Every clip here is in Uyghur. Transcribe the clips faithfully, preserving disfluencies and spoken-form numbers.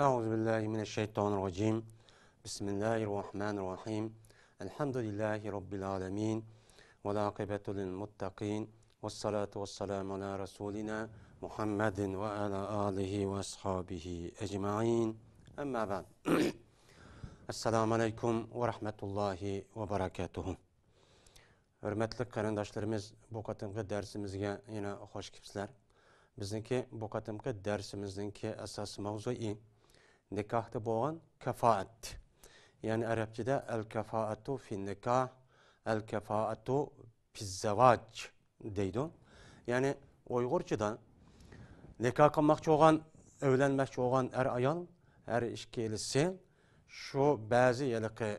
أعوذ بالله من الشيطان الرجيم. بسم الله الرحمن الرحيم. الحمد لله رب العالمين. والعاقبة للمتقين. والصلاة والسلام على رسولنا محمد وعلى آله وأصحابه أجمعين. أما بعد. السلام عليكم ورحمة الله وبركاته. ھۆرمەتلىك قېرىنداشلىرىمىز، بۇ قېتىمقى دەرسىمىزگە يەنە خوش كېلىپسىلەر. بىزنىڭكى بۇ قېتىمقى دەرسىمىزنىڭكى ئاساسىي ماۋزۇيى نىكاھتا بولغان كاپائەت. يەنى ئەرەبچىدە ئەل كاپائەتۇ فىن نىكاھ، ئەل كاپائەتۇ فىز زەۋاج دەيدۇ. يەنى ئۇيغۇرچىدا نىكاھ قىلماقچى بولغان، ئۆيلەنمەكچى بولغان ئەر-ئايال ھەر ئىككىلىسى شۇ بەزى ھېلىقى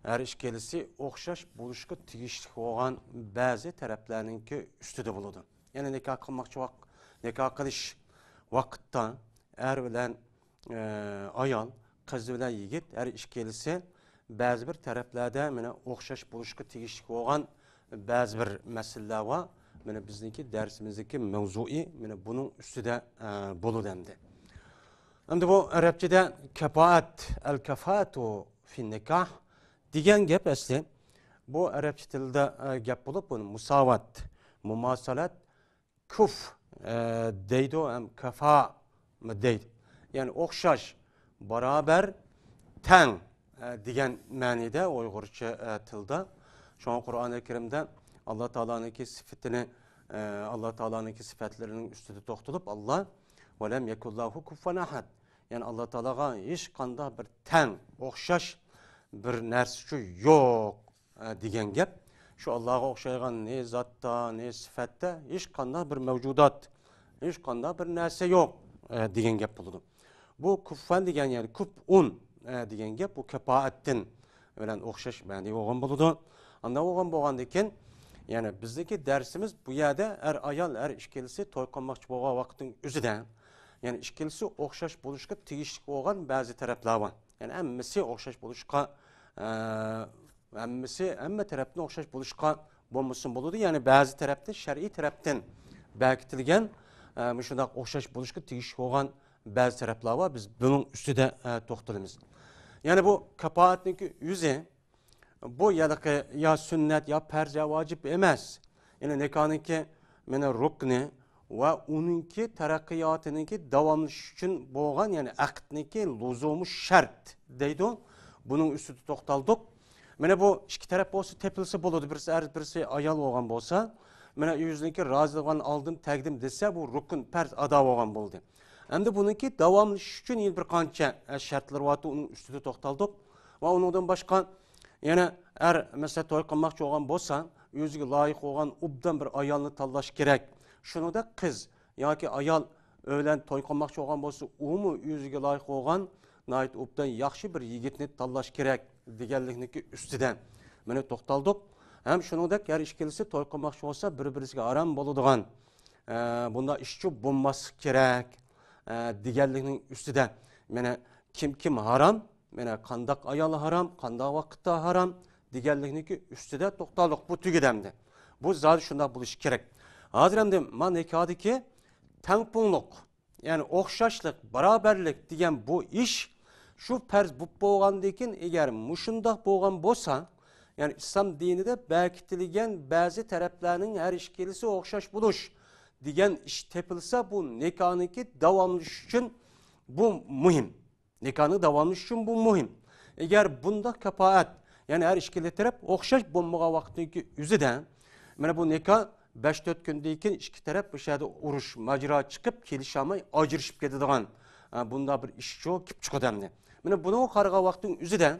ھەر ئىككىلىسى ئوخشاش بولۇشقا تېگىشلىك بولغان بەزى تەرەپلەرنىڭكى ئۈستىدە بولىدۇ. يەنى نىكاھ قىلماقچى ۋاق-، نىكاھ قىلىش ۋاقىتتا ئەر بىلەن، ئە، ئايال، قىز بىلەن يىگىت ھەر ئىككىلىسى بەزى بىر تەرەپلەردە مانا ئوخشاش بولۇشقا تېگىشلىك بولغان بەزى بىر مەسىلىلەر بار. مانا بىزنىڭكى دەرسىمىزدىكى مەۋزۇيى مانا بۇنىڭ ئۈستىدە، ئە، بولىدۇ ئەمدى. ئەمدى بۇ ئەرەبچىدە كاپائەت، ئەل كاپائەتۇ فىن نىكاھ دېگەن گەپ ئەسلى. بۇ ئەرەبچە تىلدا، ئە، گەپ بولۇپ، بۇنى مۇساۋات، مۇماسالات، كۇف، ئە، دەيدۇ، ھەم كافا دەيدۇ. يەنى ئوخشاش، باراۋەر، تەڭ، ئە، دېگەن مەنىدە ئۇيغۇرچە، ئە، تىلدا. شۇڭا قۇرئانى كەرىمدە ئاللا تائالانىڭكى سۈپىتىنى، ئە، ئاللا تائالانىڭكى سۈپەتلىرىنىڭ ئۈستىدە توختىلىپ، ئاللا، ۋەلەم يەكۇنلاھۇ كۇفۇۋەن ئەھەد. يەنى ئاللا تائالاغا ھېچقانداق بىر تەڭ، ئوخشاش بىر نەرسىچۇ يوق، ئە، دېگەن گەپ. شۇ ئاللاغا ئوخشايدىغان نى زاتتا، نى سۈپەتتە ھېچقانداق بىر مەۋجۇدات، ھېچقانداق بىر نەرسە يوق، ئە، دېگەن گەپ بولىدۇ. بۇ كۇففەن دېگەن، يەنى كۇفئۇن، ئە، دېگەن گەپ، بۇ كاپائەتتىن بىلەن ئوخشاش مەنىدە بولغان بولىدۇ. ئانداق بولغان بولغاندىن كېيىن، يەنى بىزنىڭكى دەرسىمىز بۇ يەردە ئەر-ئايال، ھەر ئىككىلىسى توي قىلماقچى بولغان ۋاقىتنىڭ ئۆزىدە، يەنى ئىككىلىسى ئوخشاش بولۇشقا تېگىشلىك بولغان بەزى تەرەپلەر بار. يەنى ھەممىسى ئوخشاش بولۇشقا، ئە، ھەممىسى، ھەممە تەرەپتىن ئوخشاش بولۇشقا بولمىسىمۇ بولىدۇ. يەنى بەزى تەرەپتىن، شەرئىي تەرەپتىن بەكىتىلگەن، ئە، مۇشۇنداق ئوخشاش بولۇشقا تېگىشلىك بولغان بەزى تەرەپلەر بار. بىز بۇنىڭ ئۈستىدە، ئە، توختىلىمىز. يەنى بۇ كاپائەتنىڭكى ئۆزى، بۇ ھېلىقى يا سۈننەت، يا پەرز، يا ۋاجىپ ئەمەس. يەنى نىكاھنىڭكى مانا رۇكنى ۋە ئۇنىڭكى تەرەققىياتىنىڭكى داۋاملىشىشى ئۈچۈن بولغان، يەنى ئەقىدنىڭكى لۇزۇمى شەرت دەيدۇ. بۇنىڭ ئۈستىدە توختالدۇق. مانا بۇ ئىككى تەرەپ بولسا تېپىلسا بولىدۇ. بىرسى ئەر، بىرسى ئايال بولغان بولسا، مانا ئۆزىنىڭكى رازىلىقىنى ئالدىم، تەگدىم دېسە، بۇ رۇكن، پەرز ئادا بولغان بولدى. ئەمدى بۇنىڭكى داۋاملىشىشى ئۈچۈن يەنە بىر قانچە، ئە، شەرتلىرى بارتى، ئۇنىڭ ئۈستىدە توختالدۇق. ۋە ئۇنىڭدىن باشقا، يەنە ئەر، مەسىلەن، توي قىلماقچى بولغان بولسا، ئۆزىگە لايىق بولغان ئوبدان بىر ئايالنى تاللاش كېرەك. شۇنىڭدەك قىز ياكى ئايال ئۆيلەن توي قىلماقچى بولغان بولسا، ئۇمۇ ئۆزىگە لايىق بولغان ناھايىتى ئوبدان ياخشى بىر يىگىتنى تاللاش كېرەك دېگەنلىكنىڭكى ئۈستىدە مانا توختالدۇق. ھەم شۇنىڭدەك ھەر ئىككىلىسى توي قىلماقچى بولسا، بىر-بىرسىگە ھارام بولىدىغان، ئە، بۇنداق ئىشچۇ بولماسلىق كېرەك، ئە، دېگەنلىكنىڭ ئۈستىدە مانا كىم كىم ھارام، مانا قانداق ئايال ھارام، قانداق ۋاقىتتا ھارام دېگەنلىكنىڭكى ئۈستىدە توختالدۇق. بۇ تۈگىدى ئەمدى. بۇ زادى شۇنداق بولۇشى كېرەك. ھازىر ئەمدى ما نىكاھدىكى تەڭپۇڭلۇق، يەنى ئوخشاشلىق، باراۋەرلىك دېگەن بۇ ئىش، شۇ پەرز بولۇپ بولغاندىن كېيىن، ئەگەر مۇشۇنداق بولغان بولسا، يەنى ئىسلام دىنىدا بەكىتىلگەن بەزى تەرەپلەرنىڭ ھەر ئىككىلىسى ئوخشاش بولۇش دېگەن ئىش تېپىلسا، بۇ نىكاھنىڭكى داۋاملىشىشى ئۈچۈن بۇ مۇھىم. نىكاھنىڭ داۋاملىشىشى ئۈچۈن بۇ مۇھىم. ئەگەر بۇنداق كاپائەت، يەنى ھەر ئىككىلا تەرەپ ئوخشاش بولمىغان ۋاقىتتىكى ئۆزىدە، مانا بۇ نىكاھ بەش تۆت كۈندىن كېيىن ئىككى تەرەپ بۇ يەردە ئۇرۇش، ماجىرا چىقىپ، كېلىشەلمەي ئاجرىشىپ كېتىدىغان، ئە، بۇنداق بىر ئىش چىقىپ چىقىدۇ ئەمدى. مانا بۇنىڭغا قارىغان ۋاقىتنىڭ ئۆزىدە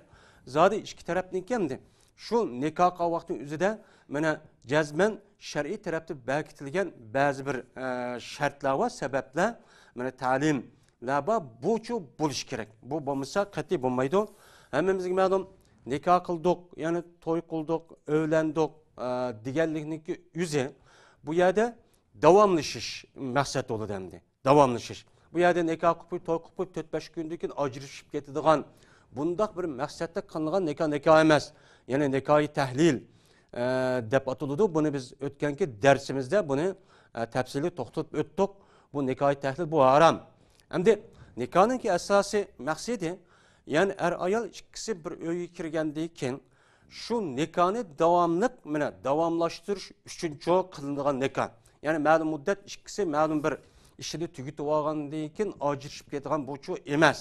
زادى ئىككى تەرەپنىڭكى ئەمدى شۇ نىكاھ قىلغان ۋاقىتنىڭ ئۆزىدە مانا جەزمەن شەرئىي تەرەپتە بەكىتىلگەن بەزى بىر، ئە، شەرتلەر ۋە سەۋەبلەر، مانا تەلىم، لەبا بۇچۇ بولۇشى كېرەك. بۇ بولمىسا قەتئىي بولمايدۇ. ھەممىمىزگە مەلۇم، نىكاھ قىلدۇق، يەنى توي قىلدۇق، ئۆيلەندۇق، ئە، دېگەنلىكنىڭكى ئۆزى بۇ يەردە داۋاملىشىش مەقسەت بولىدۇ ئەمدى. داۋاملىشىش. بۇ يەردە نىكاھ قىلىپ، توي قىلىپ، تۆت بەش كۈندىن كېيىن ئاجرىشىپ كېتىدىغان، بۇنداق بىر مەقسەتتە قىلىنغان نىكاھ نىكاھ ئەمەس. يەنى نىكاھى تەھلىل، ئە، دەپ ئاتىلىدۇ. بۇنى بىز ئۆتكەنكى دەرسىمىزدە بۇنى، ئە، تەپسىلىي توختىلىپ ئۆتتۇق. بۇ نىكاھى تەھلىل، بۇ ھارام. ئەمدى نىكاھنىڭكى ئاساسىي مەقسىتى، يەنى ئەر-ئايال ئىككىسى بىر ئۆيگە كىرگەندىن كېيىن، شۇ نىكاھنى داۋاملىق، مانا، داۋاملاشتۇرۇش ئۈچۈنچۇ قىلىنىدىغان نىكاھ. يەنى مەلۇم مۇددەت ئىككىسى مەلۇم بىر ئىشىنى تۈگىتىۋالغاندىن كېيىن ئاجرىشىپ كېتىدىغان بۇچۇ ئەمەس.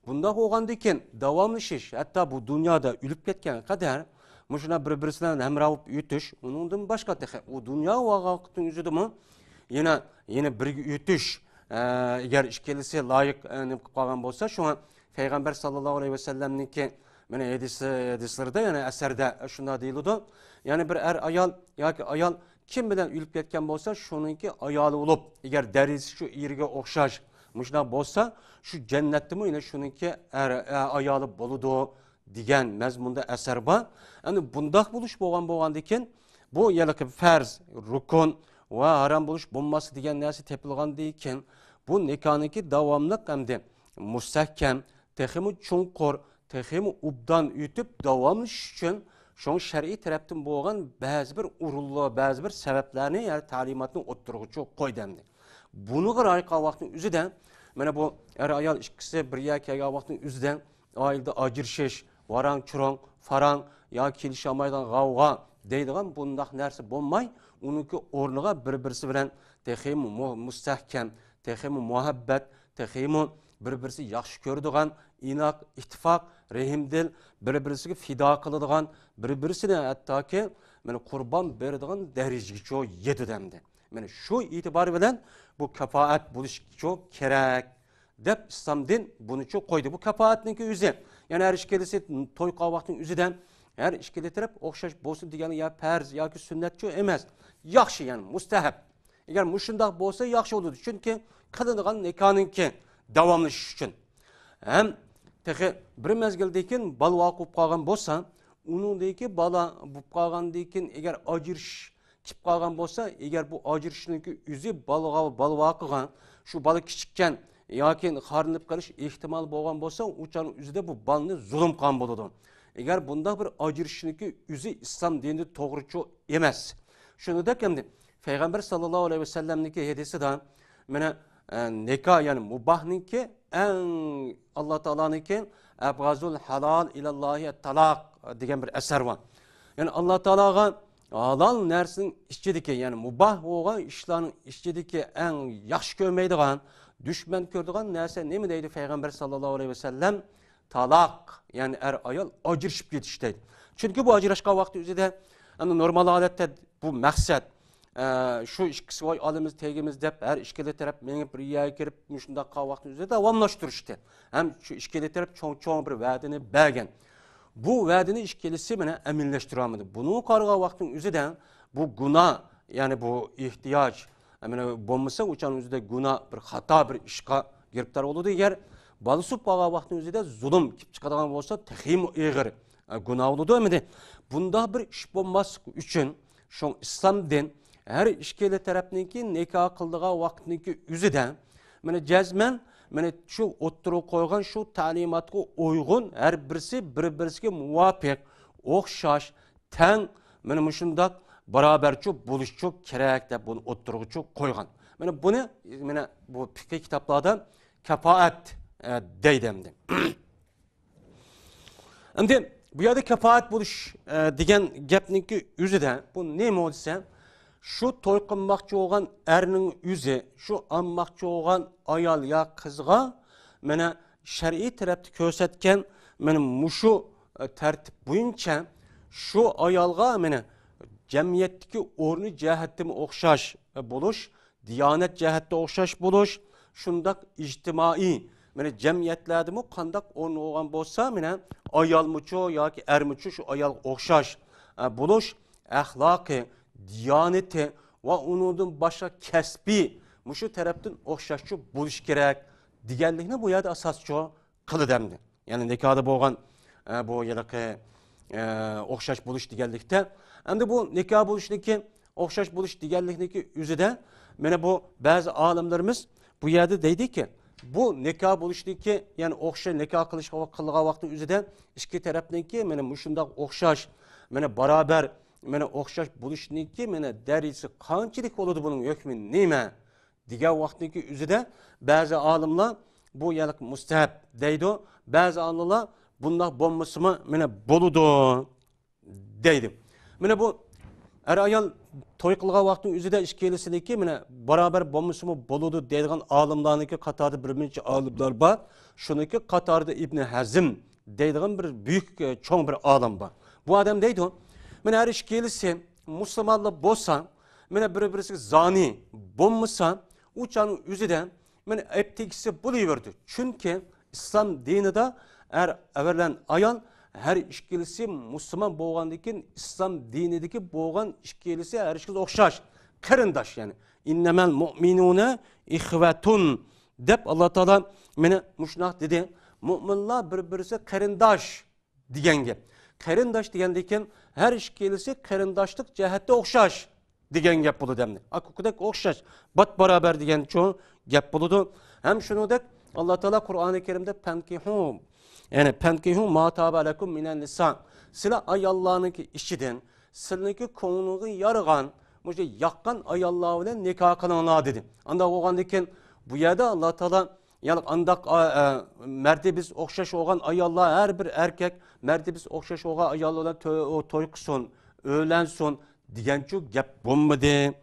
بۇنداق بولغاندىن كېيىن داۋاملىشىش، ھەتتا بۇ دۇنيادا ئۆلۈپ كەتكەنگە قەدەر مۇشۇنداق بىر-بىرسى بىلەن ھەمراھ بولۇپ ئۆتۈش، ئۇنىڭدىن باشقا تېخى ئۇ دۇنيا ۋاقىتنىڭ ئۆزىدىمۇ يەنە، يەنە بىرگە ئۆتۈش، ئە، ئەگەر ئىككىلىسى لايىق، ئە، نېمە قىلىپ قالغان بولسا، شۇڭا پەيغەمبەر ساللاللاھۇ ئەلەيھى ۋەسەللەمنىڭكى، مانا، ھەدىس، ھەدىسلىرىدە، يەنە ئەسەردە شۇنداق دېيىلىدۇ. يەنى بىر ئەر ئايال ياكى ئايال كىم بىلەن ئۆلۈپ كەتكەن بولسا، شۇنىڭكى ئايالى بولۇپ، ئەگەر دەرىجىسى شۇ ئېرىگە ئوخشاش مۇشۇنداق بولسا، شۇ جەننەتتىمۇ يەنە شۇنىڭكى ئەر، ئە، ئايالى بولىدۇ، دېگەن مەزمۇندا ئەسەر بار. ئەمدى بۇنداق بولۇش بولغان بولغاندىكىن، بۇ يەنىكى پەرز، رۇكۇن ۋە ھارام بولۇش بولماسلىق دېگەن نەرسە تېپىلغاندىكىن، بۇ نىكاھنىڭكى داۋاملىق ئەمدى مۇستەھكەم، تېخىمۇ چوڭقۇر، تېخىمۇ ئوبدان ئۆتۈپ داۋاملىشىش ئۈچۈن، شۇڭا شەرئىي تەرەپتىن بولغان بەزى بىر ئورۇنلار، بەزى بىر سەۋەبلەرنى، يەنى تەلىماتنى ئوتتۇرىغا چىقىپ قويدى ئەمدى. بۇنىڭغا رىئايە قىلغان ۋاقىتنىڭ ئۆزىدە، مانا بۇ ئەر-ئايال ئىككىسى بىر يەرگە كەلگەن ۋاقىتنىڭ ئۆزىدە، ئائىلىدە ئاجرىشىش، ۋاراڭ-چۇرۇڭ، پاراڭ ياكى كېلىشەلمەيدىغان غەۋغا دەيدىغان بۇنداق نەرسە بولماي، ئۇنىڭكى ئورنىغا بىر-بىرسى بىلەن تېخىمۇ مۇ-، مۇستەھكەم، تېخىمۇ مۇھەببەت، تېخىمۇ بىر-بىرسىنى ياخشى كۆرىدىغان، ئىناق، ئىتتىپاق، رەھىمدىل، بىر-بىرسىگە پىدا قىلىدىغان، بىر-بىرسىنى ھەتتاكى، مانا، قۇربان بېرىدىغان دەرىجىگىچە يېتىدۇ ئەمدى. مانا شۇ ئېتىبار بىلەن بۇ كاپائەت بولۇشىچۇ كېرەك دەپ ئىسلام دىن بۇنىچۇ قويدى. بۇ كاپائەتنىڭكى ئۆزى، يەنى ھەر ئىككىلىسى توي قىلغان ۋاقىتنىڭ ئۆزىدە ھەر ئىككىلى تەرەپ ئوخشاش بولسۇن دېگەن يا پەرز ياكى سۈننەتچۇ ئەمەس. ياخشى، يەنى مۇستەھەب. ئەگەر مۇشۇنداق بولسا ياخشى بولىدۇ. چۈنكى قىلىنغان نىكاھنىڭكى داۋاملىشىشى ئۈچۈن. ھەم تېخى بىر مەزگىلدىن كېيىن بالا ۋاقىت بولۇپ قالغان بولسا، ئۇنىڭدىن كېيىن بالا بولۇپ قالغاندىن كېيىن ئەگەر ئاجرىشىش كېلىپ قالغان بولسا، ئەگەر بۇ ئاجرىشىشنىڭكى ئۆزى بالىغا، بالا ۋاقىغا، شۇ بالا كىچىككەن ياكى خارلىنىپ قېلىش ئېھتىمالى بولغان بولسا، ئۇ چاغنىڭ ئۆزىدە بۇ بالىنى زۇلۇم قىلغان بولىدۇ. ئەگەر بۇنداق بىر ئاجرىشىشنىڭكى ئۆزى ئىسلام دىنىدا توغرىچۇ ئەمەس. شۇنىڭدەك ئەمدى پەيغەمبەر ساللاللاھۇ ئەلەيھى ۋەسەللەمنىڭكى ھەدىسىدە، مانا، ئە، نىكاھ، يەنى مۇباھنىڭكى ئەڭ، ئاللا تائالانىڭكى «ئەبغەزۇل ھالال ئىلەللاھى تالاق» دېگەن بىر ئەسەر بار. يەنى ئاللا تائالاغا ھالال نەرسىنىڭ ئىچىدىكى، يەنى مۇباھ بولغان ئىشلارنىڭ ئىچىدىكى ئەڭ ياخشى كۆرمەيدىغان، دۈشمەن كۆرىدىغان نەرسە نېمە دەيدۇ پەيغەمبەر ساللاللاھۇ ئەلەيھى ۋەسەللەم؟ تالاق، يەنى ئەر-ئايال ئاجرىشىپ كېتىش دەيدۇ. چۈنكى بۇ ئاجراشقان ۋاقتى ئۆزىدە، ئەمدى نورمال ھالەتتە بۇ مەقسەت، ئە، شۇ ئىككىسى ۋاي ئالىمىز تېگىمىز دەپ ھەر ئىككىلى تەرەپ مېڭىپ بىر يەرگە كىرىپ مۇشۇنداق قىلغان ۋاقتى ئۆزىدە داۋاملاشتۇرۇشتى. ھەم شۇ ئىككىلى تەرەپ چوڭ-چوڭ بىر ۋەدىنى بەرگەن. بۇ ۋەدىنى ئىككىلىسى مانا ئەمەلىيلەشتۈرەلمىدى. بۇنىڭغا قارىغان ۋاقتىنىڭ ئۆزىدە بۇ گۇناھ، يەنى بۇ ئېھتىياج، مانا بولمىسا ئۇ چاغنىڭ ئۆزىدە گۇناھ، بىر خاتا بىر ئىشقا گىرىپتار بولىدۇ. ئەگەر بالىسى بولۇپ قالغان ۋاقتىنىڭ ئۆزىدە زۇلۇم كېلىپ چىقىدىغان بولسا تېخىمۇ ئېغىر، ئە، گۇناھ بولىدۇ. مانا بۇنداق بىر ئىش بولماسلىقى ئۈچۈن شۇڭا ئىسلام دىن ھەر ئىككىلى تەرەپنىڭكى نىكاھ قىلىدىغان ۋاقىتنىڭكى ئۆزىدە، مانا جەزمەن، مانا شۇ ئوتتۇرىغا قويغان شۇ تەلىماتقا ئۇيغۇن ھەر بىرسى بىر-بىرسىگە مۇۋاپىق، ئوخشاش، تەڭ، مانا مۇشۇنداق باراۋەرچۇ بولۇشچۇ كېرەك دەپ بۇنى ئوتتۇرىغىچۇ قويغان. مانا بۇنى، مانا بۇ پىقھىي كىتابلاردا كاپائەت، ئە، دەيدۇ ئەمدى. ئەمدى بۇ يەردە كاپائەت بولۇش، ئە، دېگەن گەپنىڭكى ئۆزىدە بۇ نېمە دېسە، شۇ توي قىلماقچى بولغان ئەرنىڭ ئۆزى، شۇ ئالماقچى بولغان ئايال يا قىزغا مانا شەرئىي تەرەپتە كۆرسەتكەن مانا مۇشۇ، ئە، تەرتىپ بويىچە شۇ ئايالغا مانا جەمئىيەتتىكى ئورنى جەھەتتىمۇ ئوخشاش، ئە، بولۇش، دىيانەت جەھەتتە ئوخشاش بولۇش، شۇنداق ئىجتىمائىي، مانا جەمئىيەتلەردىمۇ قانداق ئورنى بولغان بولسا، مانا ئايالمۇچۇ ياكى ئەرمۇچۇ شۇ ئايالغا ئوخشاش، ئە، بولۇش، ئەخلاقى، دىيانىتى ۋە ئۇنىڭدىن باشقا كەسپى مۇشۇ تەرەپتىن ئوخشاشچۇ بولۇش كېرەك دېگەنلىكنى بۇ يەردە ئاساسچۇ قىلىدۇ ئەمدى. يەنى نىكاھدا بولغان، ئە، بۇ ھېلىقى، ئە، ئوخشاش بولۇش دېگەنلىكتە. ئەمدى بۇ نىكاھ بولۇشنىكى، ئوخشاش بولۇش دېگەنلىكنىكى ئۆزىدە، مانا بۇ بەزى ئالىملىرىمىز بۇ يەردە دەيدىكى، بۇ نىكاھ بولۇشنىكى، يەنى ئوخشاش نىكاھ قىلىشقا قىلغان ۋاقتى ئۆزىدە ئىككى تەرەپنىڭكى مانا مۇشۇنداق ئوخشاش، مانا باراۋەر، مانا ئوخشاش بولۇشنىكى مانا دەرىجىسى قانچىلىك بولىدۇ، بۇنىڭ ھۆكمى نېمە؟ دېگەن ۋاقىتنىڭكى ئۆزىدە بەزى ئالىملار بۇ يەنە مۇستەھەب دەيدۇ. بەزى ئالىملار بۇنداق بولمىسىمۇ مانا بولىدۇ دەيدۇ. مانا بۇ ئەر-ئايال توي قىلغان ۋاقىتنىڭ ئۆزىدە ئىككىلىسىنىڭكى مانا باراۋەر بولمىسىمۇ بولىدۇ دەيدىغان ئالىملارنىڭكى قاتارىدا بىر نەچچە ئالىملار بار. شۇنىڭكى قاتارىدا ئىبنى ھەزم دەيدىغان بىر بۈيۈك، چوڭ بىر ئالىم بار. بۇ ئادەم دەيدۇ، مانا ھەر ئىككىلىسى مۇسۇلمانلار بولسا، مانا بىر-بىرسىگە زانى بولمىسا، ئۇ چاغنىڭ ئۆزىدە مانا ئەپ تېگىشسە بولۇۋېرىدۇ. چۈنكى ئىسلام دىنىدا ئەر، ئەر بىلەن ئايال ھەر ئىككىلىسى مۇسۇلمان بولغاندىن كېيىن ئىسلام دىنىدىكى بولغان ئىككىلىسى ھەر ئىككىلىسى ئوخشاش، قېرىنداش يەنى. «ئىننەمەل مۇئمىنۇنە ئىخۋەتۇن» دەپ ئاللا تائالا مانا مۇشۇنداق دېدى. مۇئمىنلار بىر-بىرسى قېرىنداش دېگەن گەپ. قېرىنداش دېگەندىن كېيىن ھەر ئىككىلىسى قېرىنداشلىق جەھەتتە ئوخشاش دېگەن گەپ بولىدۇ ئەمدى. ئاكا-ئۇكىدەك ئوخشاش، بات باراۋەر دېگەن چوڭ گەپ بولىدۇ. ھەم شۇنىڭدەك ئاللا تائالا قۇرئانى كەرىمدە «پەنكىھۇ»، يەنى «پەنكىھۇ ما تابە لەكۇم مىنەن نىسا»، سىلەر ئاياللارنىڭكى ئىچىدىن سىلىنىڭكى كۆڭلىڭىزگە يارىغان، مۇشۇ ياققان ئاياللار بىلەن نىكاھ قىلىڭلار دېدى. ئانداق بولغاندىن كېيىن بۇ يەردە ئاللا تائالا يەنى ئانداق، ئا، ئا، مەرتىبىسى ئوخشاش بولغان ئاياللار، ھەر بىر ئەركەك مەرتىبىسى ئوخشاش بولغان ئاياللار بىلەن تۆ-، ئۇ توي قىلسۇن، ئۆيلەنسۇن دېگەنچۇ گەپ بولمىدى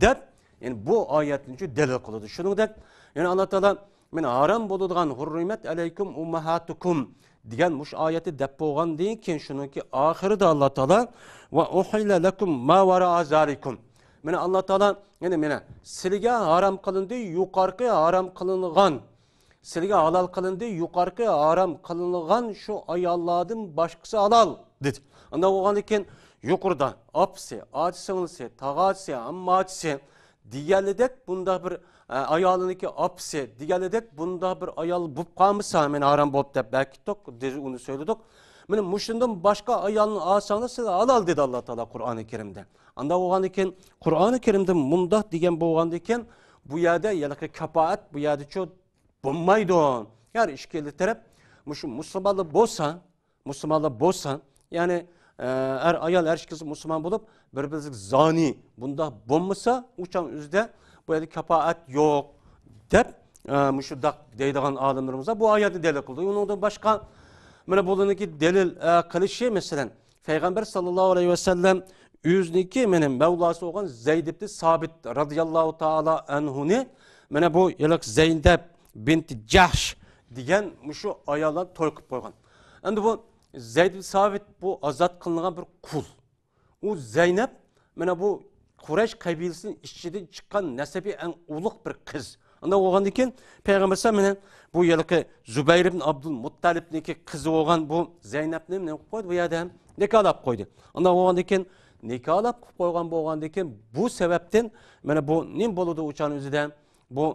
دەپ، يەنى بۇ ئايەتنىچۇ دەلىل قىلىدۇ. شۇنىڭدەك يەنە ئاللا تائالا مانا ھارام بولىدىغان «ھۇررىمەت ئەلەيكۇم ئۇممەھاتۇكۇم» دېگەن مۇشۇ ئايەتنى دەپ بولغاندىن كېيىن شۇنىڭكى ئاخىرىدا ئاللا تائالا «ۋە ئۇھىللە لەكۇم ما ۋەرائە زالىكۇم». مانا ئاللا تائالا يەنى مانا سىلىگە ھارام قىلىندى، يۇقارقى ھارام قىلىنغان، سىلىگە ھالال قىلىندى، يۇقارقى ھارام قىلىنغان شۇ ئاياللاردىن باشقىسى ھالال دېدى. ئانداق بولغاندىن كېيىن يۇقىرىدا ئاپىسى، ئاچا سىڭلىسى، تاغاچىسى، ئامماچىسى دېگەنلىدەك بۇنداق بىر، ئە، ئايالىنىڭكى ئاپىسى دېگەنلىدەك بۇنداق بىر ئايال بولۇپ قالمىسا، مانا ھارام بولۇپ دەپ بەكىتتۇق، دېدى، ئۇنى سۆيلىدۇق. مانا مۇشۇندىن باشقا ئايالنى ئالساڭلار سىلەر ھالال دېدى ئاللا تائالا قۇرئانى كەرىمدە. ئانداق بولغاندىن كېيىن قۇرئانى كەرىمدە مۇنداق دېگەن بولغاندىن كېيىن بۇ يەردە يەنى كاپائەت بۇ يەردىچۇ بولمايدۇ. يەنى ئىككىلا تەرەپ مۇشۇ مۇسۇلمانلار بولسا، مۇسۇلمانلار بولسا، يەنى، ئە، ئەر ئايال ھەر ئىككىسى مۇسۇلمان بولۇپ، بىر-بىرىگە زانى بۇنداق بولمىسا، ئۇ چاغ ئۆزىدە بۇ يەردە كاپائەت يوق دەپ، ئە، مۇشۇنداق دەيدىغان ئالىملىرىمىز بار. بۇ ئايەتنى دەلىل قىلدى. ئۇنىڭدىن باشقا، مانا بۇلارنىڭكى دەلىل، ئە، قىلىشى، مەسىلەن، پەيغەمبەر ساللاللاھۇ ئەلەيھى ۋەسەللەم ئۆزىنىڭكى مانا مەۋلاسى بولغان زەيد ئىبن سابىت رازىياللاھۇ تائالا ئەنھۇنى مانا بۇ ھېلىقى زەينەپ بىنت جەھش دېگەن مۇشۇ ئاياللار توي قىلىپ قويغان. ئەمدى بۇ زەيد ئىبن سابىت بۇ ئازاد قىلىنغان بىر قۇل. ئۇ زەينەپ مانا بۇ قۇرەيش قەبىلىسىنىڭ ئىچىدىن چىققان نەسەبى ئەڭ ئۇلۇغ بىر قىز. ئانداق بولغاندىن كېيىن پەيغەمبەر ئەلەيھىسسالام مانا بۇ ھېلىقى زۇبەير ئىبن ئابدۇل مۇتتەلىپنىڭكى قىزى بولغان بۇ زەينەپنى نېمە قىلىپ قويدى؟ بۇ يەردە نىكاھلاپ قويدى. ئانداق بولغاندىن كېيىن نىكاھلاپ قويغان بولغاندىن كېيىن بۇ سەۋەبتىن مانا بۇ نېمە بولىدۇ ئۇ چاغنىڭ ئۆزىدە؟ بۇ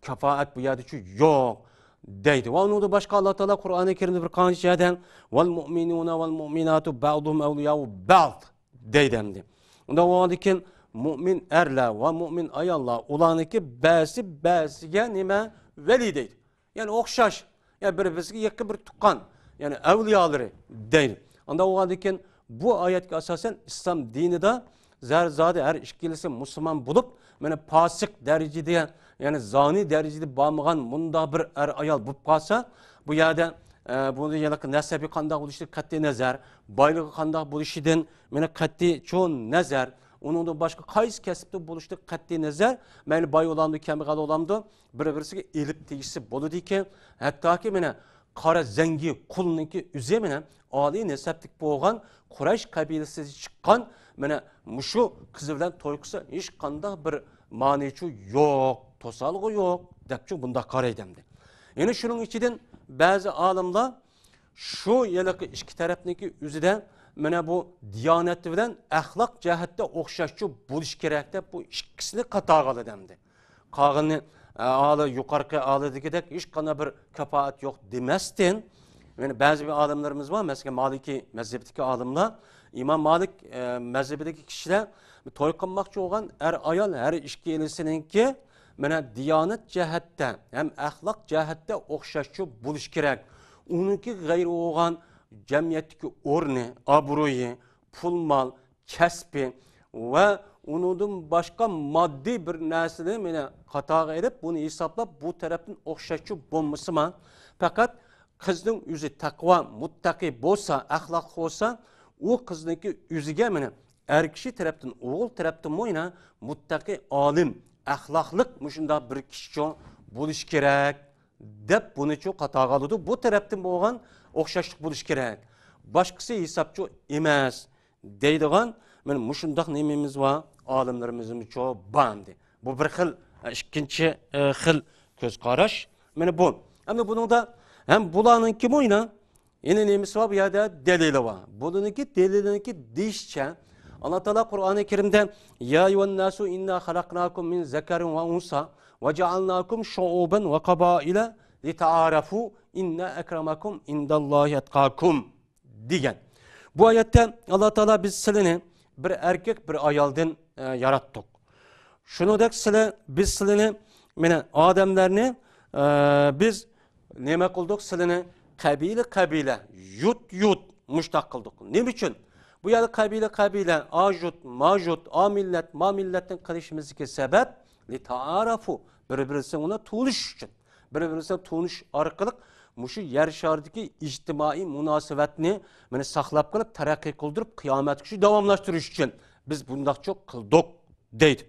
كاپائەت بۇ يەردىچۇ يوق دەيدۇ. ۋە ئۇنىڭدىن باشقا ئاللا تائالا قۇرئانى كەرىمدە بىر قانچە يەردە «ۋەل مۇئمىنۇنە ۋەل مۇئمىناتۇ بەئزۇھۇم ئەۋلىياۋۇ بەئز» دەيدۇ ئەمدى. ئۇنداق بولغاندىن كېيىن مۇئمىن ئەرلەر ۋە مۇئمىن ئاياللار، ئۇلارنىڭكى بەزىسى بەزىسىگە نېمە؟ ۋەلىي دەيدۇ. يەنى ئوخشاش، يەنى بىر-بىرسىگە يېقىن بىر تۇغقان، يەنى ئەۋلىيالىرى دەيدۇ. ئانداق بولغاندىن كېيىن بۇ ئايەتكە ئاساسەن ئىسلام دىنىدا زەر زادى ھەر ئىككىلىسى مۇسۇلمان بولۇپ، مانا پاسىق دەرىجىدە، يەنى زانى دەرىجىدە بارمىغان مۇنداق بىر ئەر-ئايال بولۇپ قالسا، بۇ يەردە، ئە، بۇنى يەنە نەسەبى قانداق بولۇشىدىن قەتئىي نەزەر، بايلىقى قانداق بولۇشىدىن مانا قەتئىي چوڭ نەزەر، ئۇنىڭدىن باشقا قايسى كەسىپتە بولۇشىدىن قەتئىي نەزەر، مەيلى باي بولامدۇ، كەمبەغەل بولامدۇ، بىر-بىرسىگە ئېلىپ تېگىشسە بولىدىكەن. ھەتتاكى مانا قارا زەڭگى قۇلنىڭكى ئۆزى مانا ئالىي نەسەبلىك بولغان قۇرەيش قەبىلىسىدىن چىققان مانا مۇشۇ قىزى بىلەن توي قىلسا ھېچقانداق بىر مانىچۇ يوق، توسالغۇ يوق دەپچۇ بۇنداق قارايدۇ ئەمدى. يەنە شۇنىڭ ئىچىدىن بەزى ئالىملار شۇ ھېلىقى ئىككى تەرەپنىڭكى ئۆزىدە مانا بۇ دىيانەت بىلەن ئەخلاق جەھەتتە ئوخشاشچۇ بولۇش كېرەك دەپ بۇ ئىككىسىنى قاتارغا ئالىدۇ ئەمدى. قالغىنى، ئە، ئالى، يۇقىرىقى ئالىدىكىدەك ھېچقانداق بىر كاپائەت يوق دېمەستىن، يەنى بەزى بىر ئالىملىرىمىز بار، مەسىلەن، مالىكىي مەزھىپىدىكى ئالىملار، ئىمام مالىك، ئە، مەزھىپىدىكى كىشىلەر توي قىلماقچى بولغان ئەر-ئايال ھەر ئىككىلىسىنىڭكى مانا دىيانەت جەھەتتە ھەم ئەخلاق جەھەتتە ئوخشاشچۇ بولۇشى كېرەك. ئۇنىڭكى غەيرى بولغان جەمئىيەتتىكى ئورنى، ئابرۇيى، پۇل-مال، كەسپى ۋە ئۇنىڭدىن باشقا ماددىي بىر نەرسىنى مانا قاتارغا ئېلىپ، بۇنى ھېسابلاپ، بۇ تەرەپتىن ئوخشاشچۇ بولمىسىما، پەقەت قىزنىڭ ئۆزى تەقۋا، مۇتتەقىي بولسا، ئەخلاقلىق بولسا، ئۇ قىزنىڭكى ئۆزىگە مانا ئەر كىشى تەرەپتىن، ئوغۇل تەرەپتىنمۇ يەنە مۇتتەقىي، ئالىم، ئەخلاقلىق مۇشۇنداق بىر كىشىچۇ بولۇشى كېرەك، دەپ بۇنىچۇ قاتارغا ئالىدۇ. بۇ تەرەپتىن بولغان ئوخشاشلىق بولۇشى كېرەك. باشقىسى ھېسابچۇ ئەمەس دەيدىغان، مانا مۇشۇنداق نېمىمىز بار، ئالىملىرىمىزمۇچۇ بار ئەمدى. بۇ بىر خىل، ئىككىنچى، ئە، خىل كۆز قاراش. مانا بۇ. ئەمدى بۇنىڭدا ھەم بۇلارنىڭكىمۇ يەنە، يەنە نېمىسى بار بۇ يەردە؟ دەلىلى بار. بۇنىڭكى دەلىلىنىڭكى دېيىشىچە، ئاللا تائالا قۇرئانى كەرىمدە، يا أيها الناس إنا خلقناكم من ذكر وأنثى وجعلناكم شعوبا وقبائل لتعارفوا إن أكرمكم عند الله أتقاكم دېگەن. بۇ ئايەتتە ئاللا تائالا بىز سىلىنى بىر ئەركەك، بىر ئايالدىن، ئە، ياراتتۇق. شۇنىڭدەك سىلى، بىز سىلىنى، مانا ئادەملەرنى، ئە، بىز نېمە قىلدۇق؟ سىلىنى قەبىلە، قەبىلە، يۇرت، يۇرت مۇشتاق قىلدۇق. نېمە ئۈچۈن؟ بۇ يەردە قەبىلە، قەبىلە، ئا يۇرت، ما يۇرت، ئا مىللەت، ما مىللەتتىن قىلىشىمىزدىكى سەۋەب، لىتائارەفۇ، بىر-بىرسىنى تونۇش ئۈچۈن. بىر-بىرىمىزنى تونۇش ئارقىلىق مۇشۇ يەر شارىدىكى ئىجتىمائىي مۇناسىۋەتنى مانا ساقلاپ قېلىپ، تەرەققىي قىلدۇرۇپ، قىيامەتكىچە داۋاملاشتۇرۇش ئۈچۈن بىز بۇنداقچۇ قىلدۇق دەيدۇ.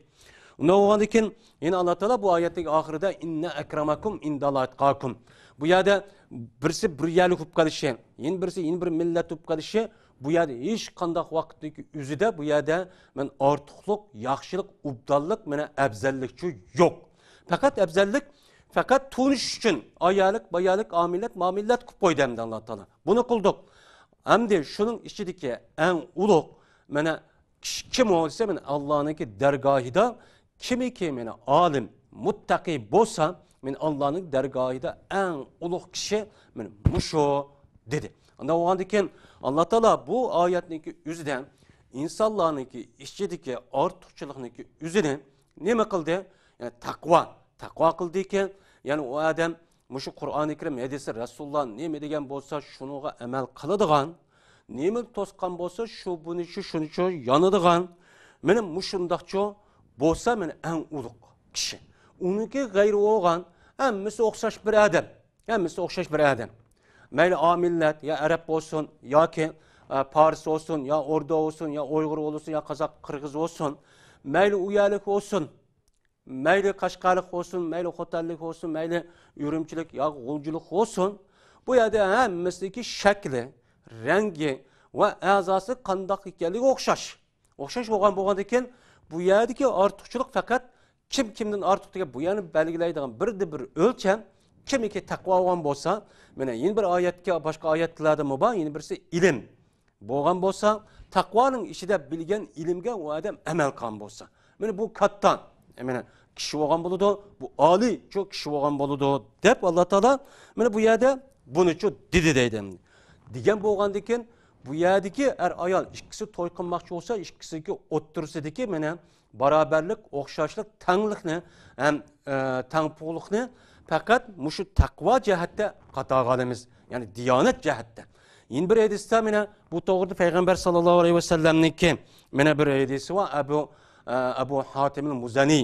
ئۇنداق بولغاندىن كېيىن يەنە ئاللا تائالا بۇ ئايەتنىڭ ئاخىرىدا، إن أكرمكم عند الله أتقاكم. بۇ يەردە بىرسى بىر يەرلىك بولۇپ قېلىشى، يەنە بىرسى يەنە بىر مىللەت بولۇپ قېلىشى، بۇ يەردە ھېچ قانداق ۋاقىتتىكى ئۆزىدە بۇ يەردە مەن ئارتۇقلۇق، ياخشىلىق، ئوبدانلىق، مانا ئەۋزەللىكچۇ يوق. پەقەت ئەۋزەللىك، پەقەت تونۇش ئۈچۈن ئايالىق، بايالىق، ئامىلەت، مامىلەت قىلىپ قويدى ئەمدى ئاللا تائالا. بۇنى قىلدۇق. ئەمدى شۇنىڭ ئىچىدىكى ئەڭ ئۇلۇغ، مانا، كىشى كىم ئۇ دېسە، مانا، ئاللانىڭكى دەرگاھىدا كىمكى، مانا، ئالىم، مۇتتەقىي بولسا، مانا، ئاللانىڭ دەرگاھىدا ئەڭ ئۇلۇغ كىشى، مانا، مۇشۇ، دېدى. ئانداق بولغاندىن كېيىن، ئاللا تائالا بۇ ئايەتنىڭكى ئۆزىدە ئىنسانلارنىڭكى ئىچىدىكى ئارتۇقچىلىقنىڭكى ئۆزىنى نېمە قىلدى؟ يەنى تەقۋا، تەقۋا قىلدىكەن. يەنى ئۇ ئادەم مۇشۇ قۇرئانى كەرىم، ھەدىسى رەسۇلۇللا نېمە دېگەن بولسا، شۇنىڭغا ئەمەل قىلىدىغان، نېمىنى توسقان بولسا، شۇ بۇنى شۇ شۇنىچۇ يانىدىغان، مانا مۇشۇنداقچۇ بولسا، مانا ئەڭ ئۇلۇغ كىشى. ئۇنىڭكى غەيرى بولغان، ھەممىسى ئوخشاش بىر ئادەم. ھەممىسى ئوخشاش بىر ئادەم. مەيلى ئا مىللەت، يا ئەرەب بولسۇن، ياكى، ئە، پارس بولسۇن، يا ئوردا بولسۇن، يا ئۇيغۇر بولسۇن، يا قازاق، قىرغىز بولسۇن. مەيلى ئۇ يەرلىك بولسۇن، مەيلى قەشقەرلىك بولسۇن، مەيلى خوتەنلىك بولسۇن، مەيلى ئۈرۈمچىلىك ياكى غۇلجىلىق بولسۇن، بۇ يەردە ھەممىسىدىكى شەكلى، رەڭگى ۋە ئەزاسى قانداق ئىكەنلىكى ئوخشاش. ئوخشاش بولغان بولغاندىن كېيىن، بۇ يەردىكى ئارتۇقچىلىق پەقەت كىم كىمدىن ئارتۇق دېگەن بۇ يەرنى بەلگىلەيدىغان بىردىن بىر ئۆلچەم، كىمكى تەقۋا بولغان بولسا، مانا يەنە بىر ئايەتكە، باشقا ئايەتلەردىمۇ بار، يەنە بىرسى ئىلىم. بولغان بولسا، تەقۋانىڭ ئىچىدە بىلگەن ئىلىمگە ئۇ ئادەم ئەمەل قىلغان بولسا، مانا بۇ كاتتا، مانا كىشى بولغان بولىدۇ، بۇ ئالىيچۇ كىشى بولغان بولىدۇ، دەپ ئاللا تائالا مانا بۇ يەردە بۇنىچۇ دېدى دەيدۇ. دېگەن بولغاندىن كېيىن، بۇ يەردىكى ئەر ئايال ئىككىسى توي قىلماقچى بولسا، ئىككىسىنىڭكى ئوتتۇرىسىدىكى مانا بارابەرلىك، ئوخشاشلىق، تەڭلىكنى ھەم، ئە، تەڭپۇڭلۇقنى پەقەت مۇشۇ تەقۋا جەھەتتە قاتارغا ئالىمىز، يەنى دىيانەت جەھەتتە. يەنە بىر ھەدىستە مانا بۇ توغرىدا پەيغەمبەر ساللاللاھۇ ئەلەيھى ۋەسەللەمنىڭكى مانا بىر ھەدىسى بار. ئەبۇ، ئە، ئەبۇ ھاتىمىل مۇزەنى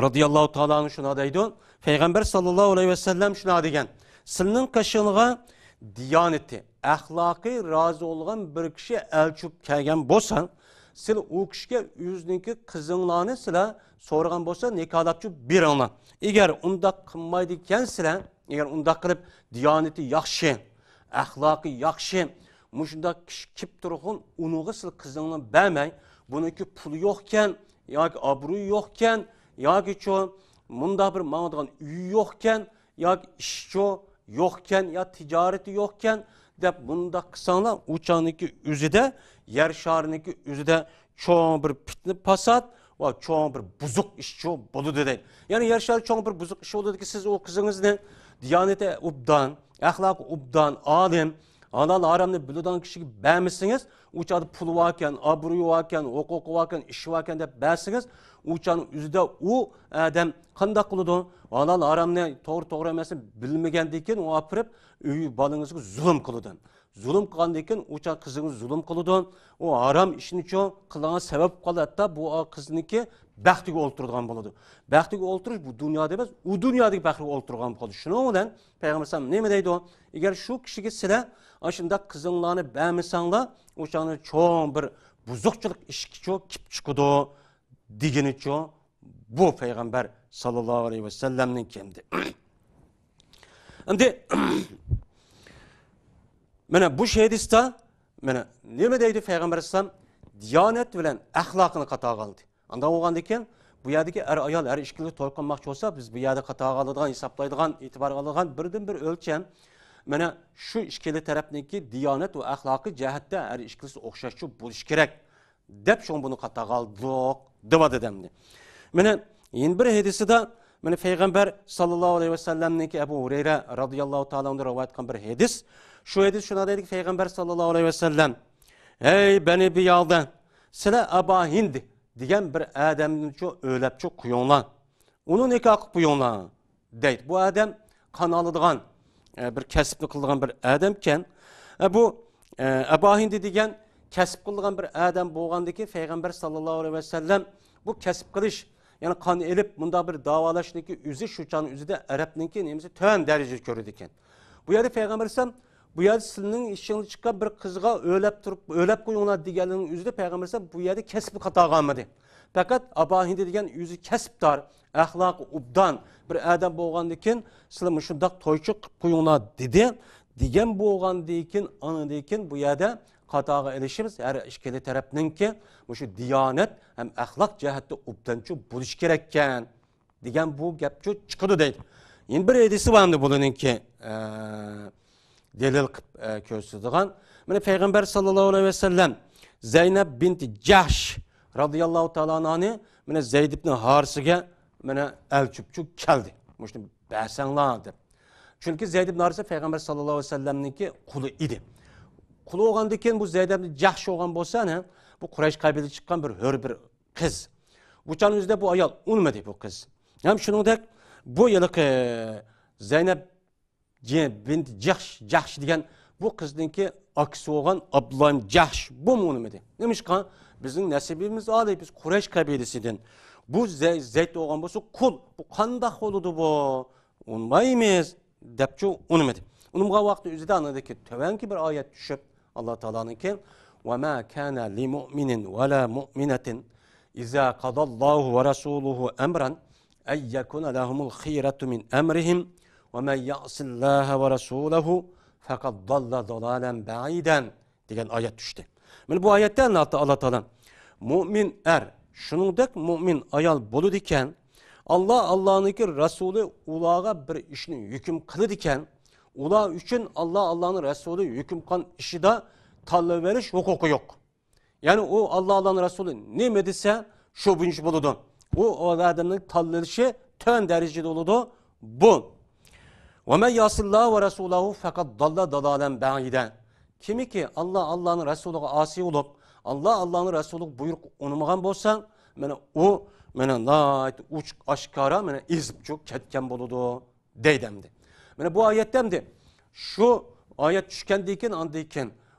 رازىياللاھۇ تائالا ئەنھۇ شۇنداق دەيدۇ، پەيغەمبەر ساللاللاھۇ ئەلەيھى ۋەسەللەم شۇنداق دېگەن، سىلىنىڭ قېشىڭىزغا دىيانىتى، ئەخلاقى رازى بولغان بىر كىشى ئەلچى بولۇپ كەلگەن بولسا، سىلى ئۇ كىشىگە ئۆزىنىڭكى قىزىڭلارنى سىلەر سورىغان بولسا، نىكاھلاپچۇ بېرىڭلار. ئەگەر ئۇنداق قىلمايدىكەنسىلەر، ئەگەر ئۇنداق قىلىپ دىيانىتى ياخشى، ئەخلاقى ياخشى، مۇشۇنداق كىشى كېلىپ تۇرغۇن، ئۇنىڭغا سىز قىزىڭلارنى بەرمەي، بۇنىڭكى پۇلى يوقكەن، ياكى ئابرۇيى يوقكەن، ياكىچۇ مۇنداق بىر ماڭىدىغان ئۆيى يوقكەن، ياكى ئىشىچۇ يوقكەن، يا تىجارىتى يوقكەن، دەپ مۇنداق قىلساڭلار، ئۇ چاغنىڭكى ئۆزىدە، يەر شارىنىڭكى ئۆزىدە چوڭ بىر پىتنە پاسات ۋە چوڭ بىر بۇزۇق ئىشچۇ بولىدۇ دەيدۇ. يەنى يەر شارىدا چوڭ بىر بۇزۇق ئىش بولىدۇكى، سىز ئۇ قىزىڭىزنى دىيانىتى ئوبدان، ئەخلاقى ئوبدان، ئالىم، ھالال ھارامنى بىلىدىغان كىشىگە بەرمىسىڭىز، ئۇ چاغدا پۇلى باركەن، ئابرۇيى باركەن، ھوقۇقى باركەن، ئىشى باركەن دەپ بەرسىڭىز، ئۇ چاغنىڭ ئۆزىدە ئۇ ئادەم قانداق قىلىدۇ؟ ھالال ھارامنى، توغرا توغرا ئەمەسنى بىلمىگەندىن كېيىن ئۇ ئاپىرىپ ئۆي بالىڭىزغا زۇلۇم قىلىدۇ. زۇلۇم قىلغاندىن كېيىن، ئۇ چاغ قىزىڭىز زۇلۇم قىلىدۇ، ئۇ ھارام ئىشنىچۇ قىلغان سەۋەب قىلىدۇ، ھەتتا بۇ قىزنىڭكى بەختىگە ئولتۇرىدىغان بولىدۇ. بەختىگە ئولتۇرۇش بۇ دۇنيادا ئەمەس، ئۇ دۇنيادىكى بەختىگە ئولتۇرغان بولىدۇ. شۇنىڭ بىلەن پەيغەمبەر ئەلەيھىسسالام نېمە دەيدۇ؟ ئەگەر شۇ كىشىگە سىلەر ئاشۇنداق قىزىڭلارنى بەرمىسەڭلار، ئۇ چاغدا چوڭ بىر بۇزۇقچىلىق ئىشىكىچۇ كېلىپ چىقىدۇ، دېگىنىچۇ بۇ پەيغەمبەر ساللاللاھۇ ئەلەيھى ۋەسەللەمنىڭ كەمدى. ئەمدى مانا بۇ ھەدىستە مانا نېمە دەيدۇ پەيغەمبەر ئەلەيھىسسالام؟ دىيانەت بىلەن ئەخلاقنى قاتارغا ئالدى. ئانداق بولغاندىكىن بۇ يەردىكى ئەر ئايال ھەر ئىككىلىسى توي قىلماقچى بولسا، بىز بۇ يەردە قاتارغا ئالىدىغان، ھېسابلايدىغان، ئېتىبارغا ئالىدىغان بىردىن بىر ئۆلچەم مانا شۇ ئىككىلا تەرەپنىڭكى دىيانەت ۋە ئەخلاقى جەھەتتە ھەر ئىككىلىسى ئوخشاشچۇ بولۇشى كېرەك. دەپ شۇڭا بۇنى قاتارغا ئالدۇق دەۋاتىدۇ ئەمدى. مانا يەنە بىر ھەدىسىدە مانا پەيغەمبەر ساللاللاھۇ ئەلەيھى ۋەسەللەمنىڭكى ئەبۇ ھۇرەيرە رازىياللاھۇ تائالا ئەنھۇدىن رىۋايەت قىلغان بىر ھەدىس. شۇ ھەدىس شۇنداق دەيدىكى پەيغەمبەر ساللاللاھۇ ئەلەيھى ۋەسەللەم، ھەي بەنى بىيالدە، سىلەر ئەبا ھىند دېگەن بىر ئادەمنىچۇ ئۆيلەپچۇ قويۇڭلار. ئۇنى نىكاھ قىلىپ قويۇڭلار. دەيدۇ. بۇ ئادەم قان ئالىدىغان، ئە، بىر كەسىپنى قىلىدىغان بىر ئادەمكەن. ئە، بۇ، ئە، ئەبا ھىندى دېگەن كەسىپ قىلىدىغان بىر ئادەم بولغاندىكىن، پەيغەمبەر ساللاللاھۇ ئەلەيھى ۋەسەللەم بۇ كەسىپ قىلىش، يەنى قان ئېلىپ، مۇنداق بىر داۋالاشنىڭكى ئۆزى شۇ چاغنىڭ ئۆزىدە ئەرەبنىڭكى نېمىسى تۆۋەن دەرىجىدە كۆرىدىكەن. بۇ يەردە پەيغەمبەر ئەلەيھىسسالام، بۇ يەردە سىلىنىڭ ئىشىڭدىن چىققان بىر قىزغا ئۆيلەپ تۇرۇپ، ئۆيلەپ قويۇڭلار دېگەنلىكىنىڭ ئۆزىدە پەيغەمبەر ئەلەيھىسسالام بۇ يەردە كەسىپنى قاتارغا ئالمىدى. پەقەت ئەبا ھىندى دېگەن ئۆزى كەسىپدار، ئەخلاقى ئوبدان بىر ئادەم بولغاندىكىن، سىلەر مۇشۇنداق تويچۇ قىلىپ قويۇڭلار دېدى. دېگەن بولغاندىكىن، ئاندىن كېيىن بۇ يەردە قاتارغا ئېلىشىمىز ھەر ئىككىلا تەرەپنىڭكى مۇشۇ دىيانەت ھەم ئەخلاق جەھەتتە ئوبدانچۇ بولۇشى كېرەككەن دېگەن بۇ گەپچۇ چىقىدۇ دەيدۇ. يەنە بىر ھەدىسى بار ئەمدى بۇنىڭكى، ئە، دەلىل قىلىپ، ئە، كۆرسىتىدىغان. مانا پەيغەمبەر ساللاللاھۇ ئەلەيھى ۋەسەللەم زەينەپ بىنت جەھش رازىياللاھۇ تائالا ئەنھانى مانا زەيد ئىبن ھارىسىگە مانا ئەلچۈپچۇ كەلدى. مۇشۇنى بەرسەڭلار دەپ. چۈنكى زەيد ئىبن ھارىسە پەيغەمبەر ساللاللاھۇ ئەلەيھى ۋەسەللەمنىڭكى قۇلى ئىدى. قۇلى بولغاندىن كېيىن بۇ زەيد ئىبن جەھش بولغان بولسا، ئەنە، بۇ قۇرەيش قەبىلىسى چىققان بىر ھۆر بىر قىز. بۇ چاغنىڭ ئۆزىدە بۇ ئايال ئۇنىمىدى بۇ قىز. ھەم شۇنىڭدەك بۇ ھېلىقى زەينەپ جى-، بىنت جەھش، جەھش دېگەن بۇ قىزنىڭكى ئاكىسى بولغان ئابدۇللا ئىبن جەھش بۇمۇ ئۇنىمىدى. نېمىشقا؟ بىزنىڭ نەسىبىمىز ئالىي، بىز قۇرەيش قەبىلىسىدىن. بۇ زەي-، زەيد بولغان بولسا قۇل. بۇ قانداق بولىدۇ بۇ؟ ئۇنىمايمىز. دەپچۇ ئۇنىمىدى. ئۇنىمىغان ۋاقىتتا ئۆزىدە ئاندىكى تۆۋەنكى بىر ئايەت چۈشۈپ، ئاللا تائالانىڭكى، وما كان لمؤمن ولا مؤمنة إذا قضى الله ورسوله أمرا أن يكون لهم الخيرة من أمرهم ومن يعص الله ورسوله فقد ضل ضلالا بعيدا دېگەن ئايەت چۈشتى. مانا بۇ ئايەتتە ئاللا تائالا، مۇئمىن ئەر، شۇنىڭدەك مۇئمىن ئايال بولىدىكەن، ئاللا، ئاللانىڭكى رەسۇلى ئۇلارغا بىر ئىشنى ھۆكۈم قىلىدىكەن، ئۇلار ئۈچۈن ئاللا، ئاللانىڭ رەسۇلى ھۆكۈم قىلغان ئىشىدا تاللىۋېلىش ھوقۇقى يوق. يەنى ئۇ ئاللا، ئاللانىڭ رەسۇلى نېمە دېسە، شۇ بويىچە بولىدۇ. ئۇ، ئۇ ئادەمنىڭ تاللىشى تۆۋەن دەرىجىدە بولىدۇ. بۇ. ومن يعص الله ورسوله فقد ضل ضلالا بعيدا. كىمكى ئاللا، ئاللانىڭ رەسۇلىغا ئاسىي بولۇپ، ئاللا، ئاللانىڭ رەسۇلىغا بۇيرۇق ئۇنىمىغان بولسا، مانا ئۇ، مانا ناھايىتى ئوچۇق ئاشكارا، مانا ئېزىپ چۈشۈپ كەتكەن بولىدۇ. دەيدۇ ئەمدى. مانا بۇ ئايەتتە ئەمدى شۇ ئايەت چۈشكەندىن كېيىن، ئاندىن كېيىن